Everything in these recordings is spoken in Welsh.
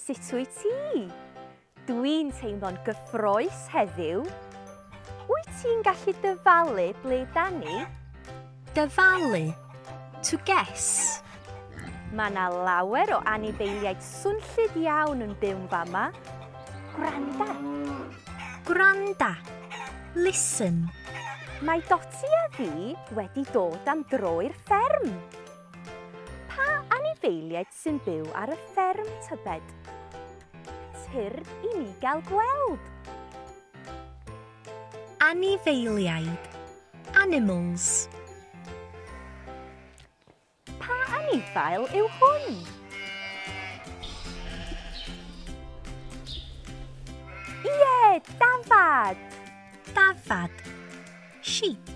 Sut wyt ti? Dwi'n teimlo'n gyffrous heddiw. Wyt ti'n gallu dyfalu ble da ni? Dyfalu. To guess. Mae yna lawer o anifeiliaid swnllyd iawn yn byw'n fama. Gwranda. Gwranda. Listen. Mae Doti a fi wedi dod am dro i'r fferm. Pa anifeiliaid sy'n byw ar y fferm tybed? Tyrd i ni gael gweld. Anifeiliaid. Animals. Pa anifail yw hwn? Ie, dafad! Dafad. Sheep.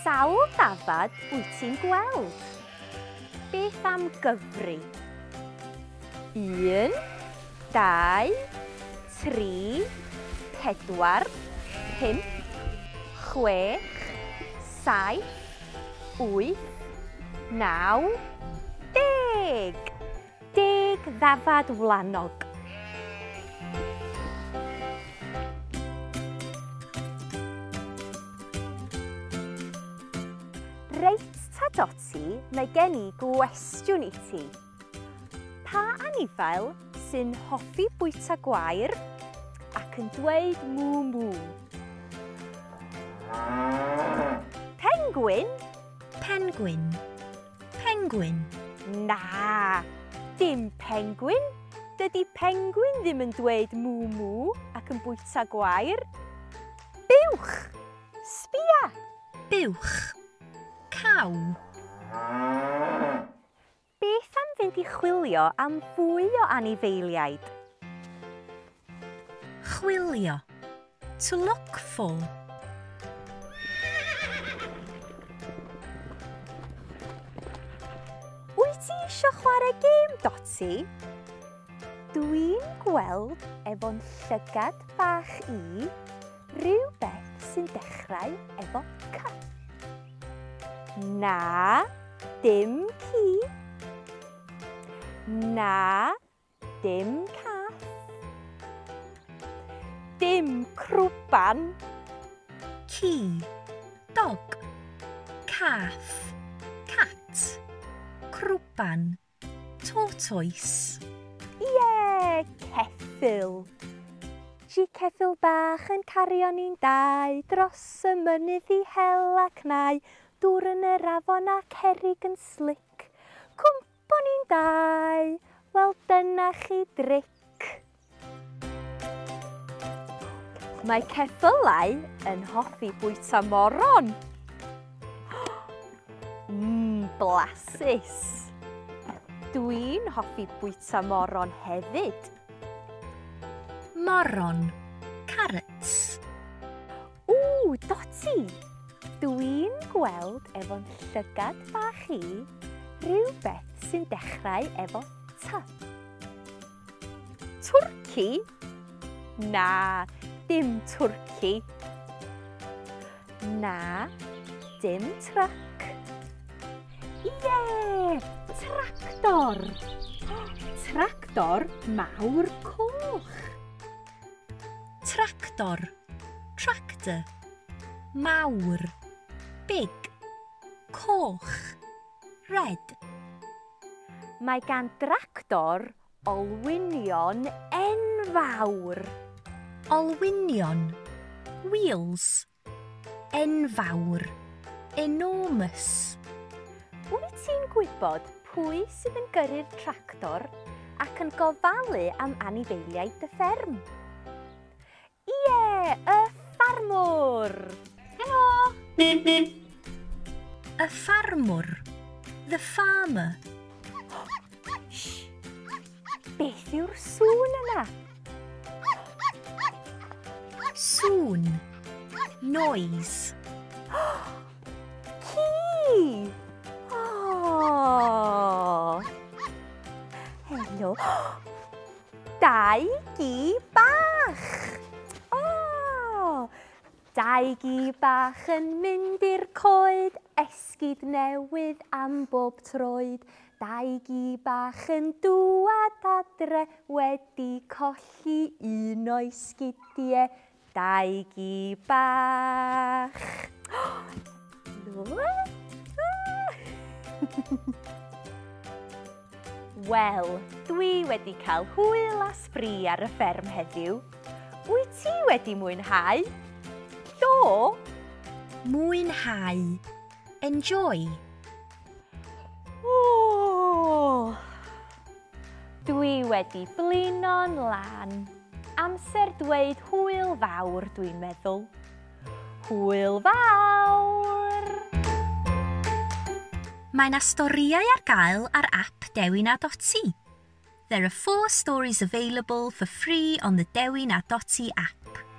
Sawl dafad wyt ti'n gweld? Beth am gyfri? 1, 2, 3, 4, 5, 6, 7, 8, 9, 10. 10 ddafad wlanog. Reit ta Doti, mae gen i gwestiwn i ti. Pa anifail sy'n hoffi bwyta gwair ac yn dweud mw mw? Pengwin? Penguin. Penguin. Na, dim pengwin. Dydy pengwin ddim yn dweud mw mw ac yn bwyta gwair. Buwch! Sbia! Buwch. Cow. Beth am fynd i chwilio am fwy o anifeiliaid? Chwilio. To look for. Wyt ti eisiau chwarae gêm, Doti? Dwi'n gweld efo'n llygad bach i rhywbeth sy'n dechrau efo C. Na, dim ci. Na, dim cath. Dim crwban. Ci. Dog. Cath. Cat. Crwban. Tortoise. Ie, ceffyl. Gi ceffyl bach yn cario ni'n dau dros y mynydd i hela cnau, dŵr yn yr afon a cerrig yn slic. Cwmpo ni'n dau, wel dyna chi dric. Mae ceffylau yn hoffi bwyta moron. Blasus. Dwi'n hoffi bwyta moron hefyd. Moron. Carrots. Ww, Doti! Dwi'n gweld efo'n llygad bach i rhywbeth sy'n dechrau efo T. Twrci? Na, dim twrci. Na, dim truck. Ie, tractor! Tractor mawr coch. Tractor. Tractor. Mawr. Big. Coch. Red. Mae gan dractor olwynion enfawr. Olwynion. Wheels. Enfawr. Enormous. Wyt ti'n gwybod pwy sydd yn gyrru'r tractor ac yn gofalu am anifeiliaid dy fferm? Ie, y ffarmwr! Helo! Y ffarmwr. The farmer. Shh! Beth yw'r sŵn yna? Sŵn. Noise. Ci! Oh! Helo! Dau gi bach! Oh! Dau gi bach yn mynd i'r coed Esgid newydd am bob troed. Dau gi bach yn dŵad adre wedi colli un o'i sgidie. Dau gi bach. Look. Wel, dwi wedi cael hwyl a sbri ar y fferm heddiw. Wyt ti wedi mwynhau? Do? Mwynhau. Enjoy. O! Dwi wedi blino'n lân. Amser dweud hwyl fawr, dwi'n meddwl. Hwyl fawr! Mae 'na storïau ar gael ar app Dewin a Doti. There are four stories available for free on the Dewin a Doti app.